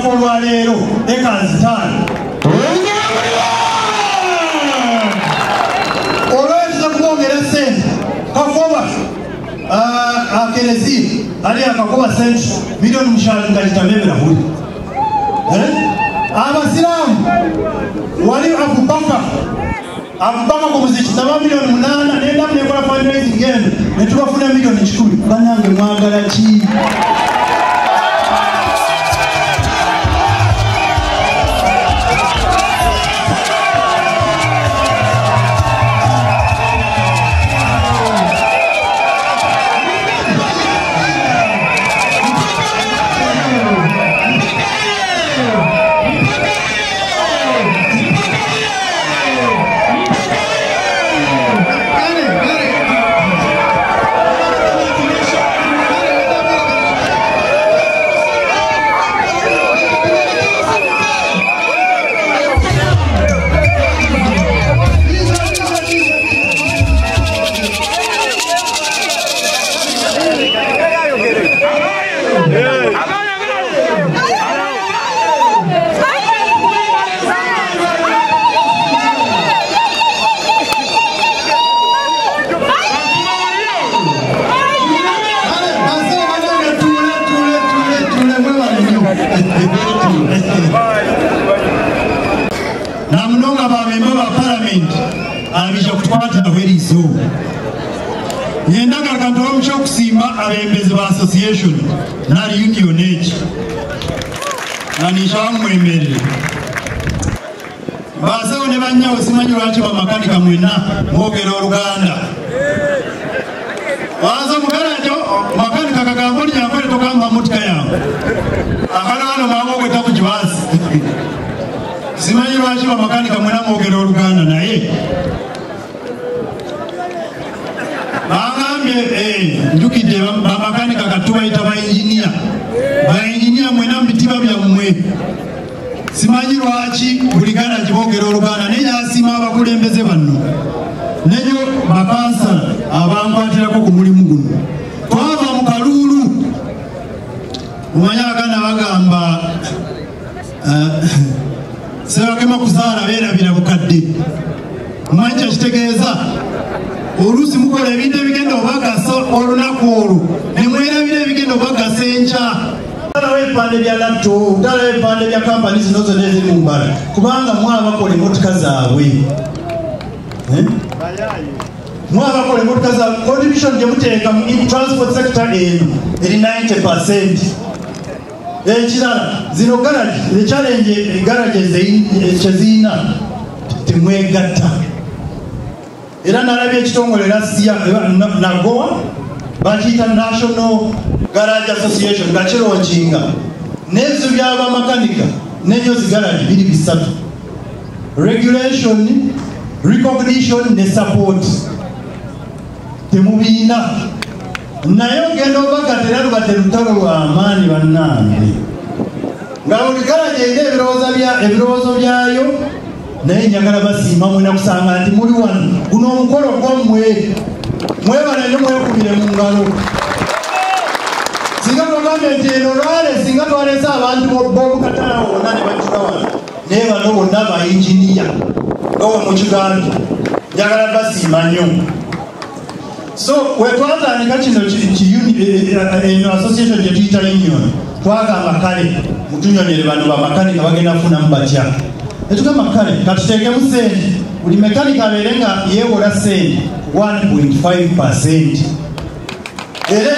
Ettaka olwaleero ekazi 5. Olw'ekiza kubongera ssente Kakoba akerezi ali akakoba sente 7 million ngagitamebera huli. Abasiraamu wali Abubaka ku muziki saba 8 million nenda nekola fundraising eno ne tubafuna 100 million. Banange mwagala ki? Namunonga bamemba ba palamenti abija kutwata eriizooba. Nyendagala kantole omu kyokusiima abembezi ba association nari union egi nanishawa mwemerere basewo ne bannyawo. Simanyi lwaki bamakanika mwenna mwogera Oluganda. Wanza mugarajo makanika kagamba olyankole tokamba motika yange akano wano mangu ogweta kugiwansi. Simanyi lwaki bamakanika mwena mwogera Oluganda, naye bagambye njukidde bamakanika katubayita bainjiniya. Bainjiniya mwena mubitiba byammwe, simanyi lwaki buli garagi boogera Oluganda, naye yasiima abakulembeze banno neyo bakansala abankwatirako ku mulimu guno. Twava mu kaluulu, omanyi Abaganda bagamba sebagema kuzaala beerabira bukadde. Omanyi kyekitegeeza? Oluusi mukola ebintu ebigenda obagasa olunaku olwo ne mwerabira ebigenda obagasa enkya. Talawo ebipande bya latto, talawo ebipande bya kampani zino zonna eziri mu mbala, kubanga mwabakola emmotoka zaabwe. Mwabakola emmotoka zaabwe. Contribution gye muteeka mu transport sector eno eri 90. Ekirala, zino garage, the challenge garage kyezirina, temwegatta. Era nalabye ekitongole last year nagoa bakiyita National Garage Association nga kiraunchinga n'ebizibu by'abamakanika n'enyozi garage biri bisatu: regulation, recognition ne support. Temubiina, naye ogenda obagatta era lubadde lutalo lw'amaanyi bannange, nga buli garage erina ebirowoozo byayo. Naye njagala basiima mwena kusanga nti muli wano, guno omukolo gwammwe. Mwebale nnyo, mwekubire mu ngalo. Singa twagambye nti eno lwale, singa twalese abantu b'omukatala bonna ne bajjuka wano, naye bano bonna bayinginiya nga we mukigambye. Njagala basiima nnyo. So we twatandika kino eno association gye tuyita union, twagamba kale mutunyonyere bano bamakanika bagenda kufunamu batya. Netugamba kale katuteekemu sente, buli mekanika abeere nga yeewola sente 1.5. Era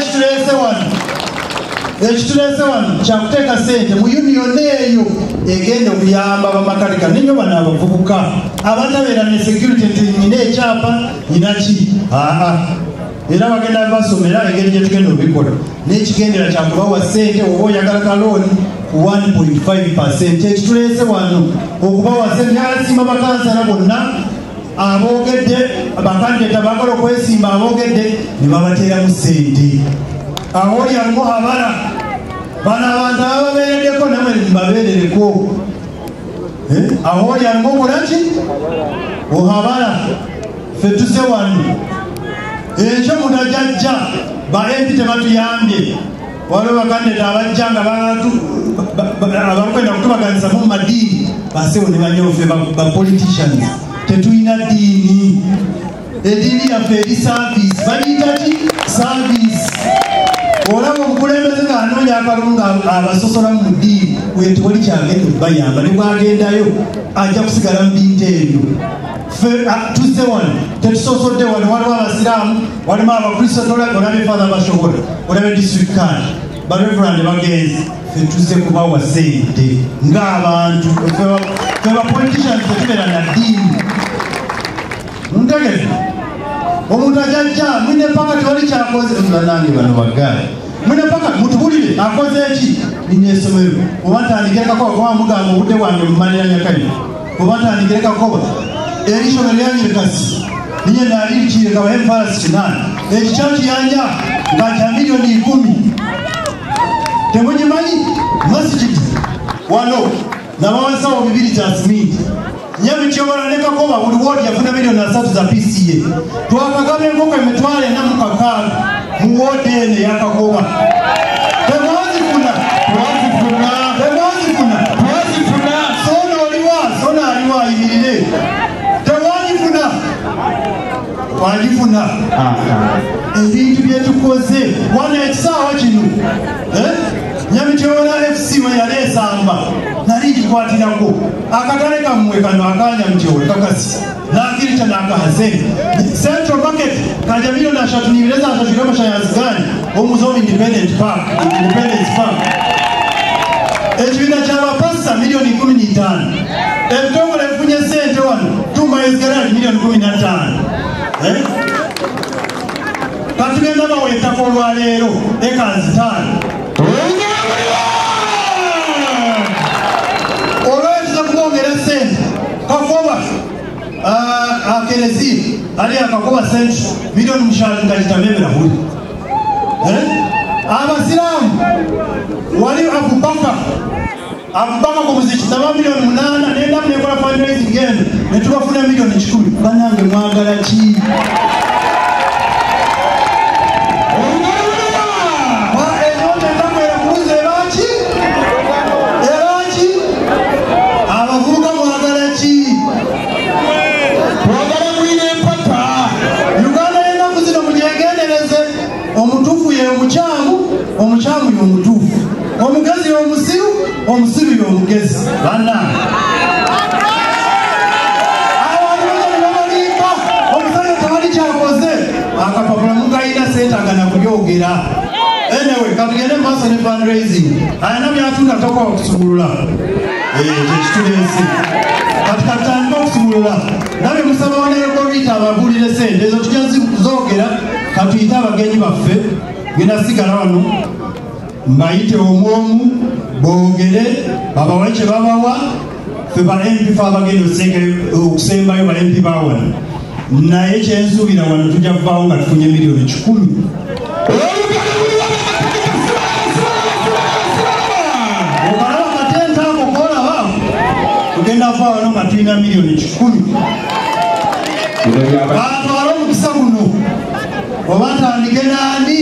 ekituleese wano kyakuteeka sente mu union eyo egenda okuyamba bamakanika nenyo bano abavubuka abatabeera ne security nti nyina ekyapa nyina ki. Aa, era bagenda basomera engeri gye tugenda obikola n'ekigendera kyakubawa sente oba oyagala kalooni ku 1.5. Ekituleese wano okubawa sente. Yasiima bakansala bonna aboogedde, bakandidate abaagala okwesimba aboogedde ne babateeramu sente. Awo olyamu abala bano abantu abababeereddeko namwe mubabeerereko. Awo olyamu okolaki ohabala. Ffe tuze wano ekyo mutajajja ba MP tebatuyambye. Waliwo bakandidate abajja nga abakwenda kutubaganisa mu madiini basewo ne banyofe ba politicians tetulina ddiini. Eddiini yaffe eri service, bagiyita ki? Service. Olaba omukulembeze ng'anoonya akalulu ng'abasosola mu ddiini, oyo tewali kyagenda okubayamba, ne bw'agendayo ajja kusigala mu bintu ebyo. Ffe tuzze wano tetusosodde wano, waliwo abasiraamu, walimu abakristo, olabye Father Bashobora, olabye district card, ba reverend bagenzi. Ffe tuzze kubawa ssente ng'abantu. Ffe ba politicians tetubeera na ddiini. Muntegere omuntu ajajja mwine paka tewali kyakoze. Bannange bano baggaali mwine paka mutubulire akoze eki? Nina essomero oba ntandikire Kakoba, kuba mugamba obudde bwange mumalira Nyakabi, oba ntandikire Kakoba erisomero lyangire kasi ninye nalirikiire kabahe enfarasi 8 ekikya kiyanja nga kya miliyoni 10. Temugimanyi masigidi wano nabawa ensawo 2 za siminti. Nyamityobora ne Kakoba buli wodi yafuna miliyoni 3 za PCA. Twakagaba enkoko 406 mu wodi eno eya Kakoba. Temwazifuna, twazifuna, temwazifuna, twazifuna. Sono oliwa, sono aliwa ayimirire. Temwazifuna, twagifuna. Ebintu bye tukoze wano ekisaawa kino Nyamityobora FC we yali esamba nali ngikwatirako akatale kammwe kano aka Nyamityobora kakasi nakirica nakahazeni Central Market kajja miliyoni 32 zasasula amashanyalazi gani omuzoni Independence Park, Independence Park. Ekibiina ky'abapasita miliyoni 15. Ebitongole bifunye ssente wano Tumba Garage miliyoni 15. Katugenda bawa ettaka olwaleero ekazi 5. Olwekisa kubongera ssente Kakoba akerezi ali Akakoba Central miliyoni 7 nga kitamebera buli. Abasiraamu wali Abubaka ku muziki naba miliyoni 8 nenda nekola fundraising eno ne tubafuna miliyoni 100. Bannange mwagala ki? Omutuufu ye omukyamu, omukyamu ye omutuufu, omugezi ye omusiru, omusiru ye omugezi. Bannange abantu bano babalimba, omusajja tewali kyakoze, akapapula mukayina seetagana kubyogera. Anyway, katugende mu maaso ne fundraising. Alina byatunda tokoba okusumulula kyekituleese. Kati katutandike okusumulula. Nabye musaba wanereko Rita ababuulire ssente ezo tujja zoogera. Katuyite abagenyi baffe, ngenda sigala wano mbayite omwomu boogere babawe kye babawa. Ffe ba MP fe abagenda okusembayo ba MP ba wano, naye kyensuubira wano tujja kuvaawo nga tufunye miliyoni 100. Okalaba katente ako koolaba tugenda kuva wano nga tulina miliyoni 100. Batwale omukisa guno oba ntandike nani?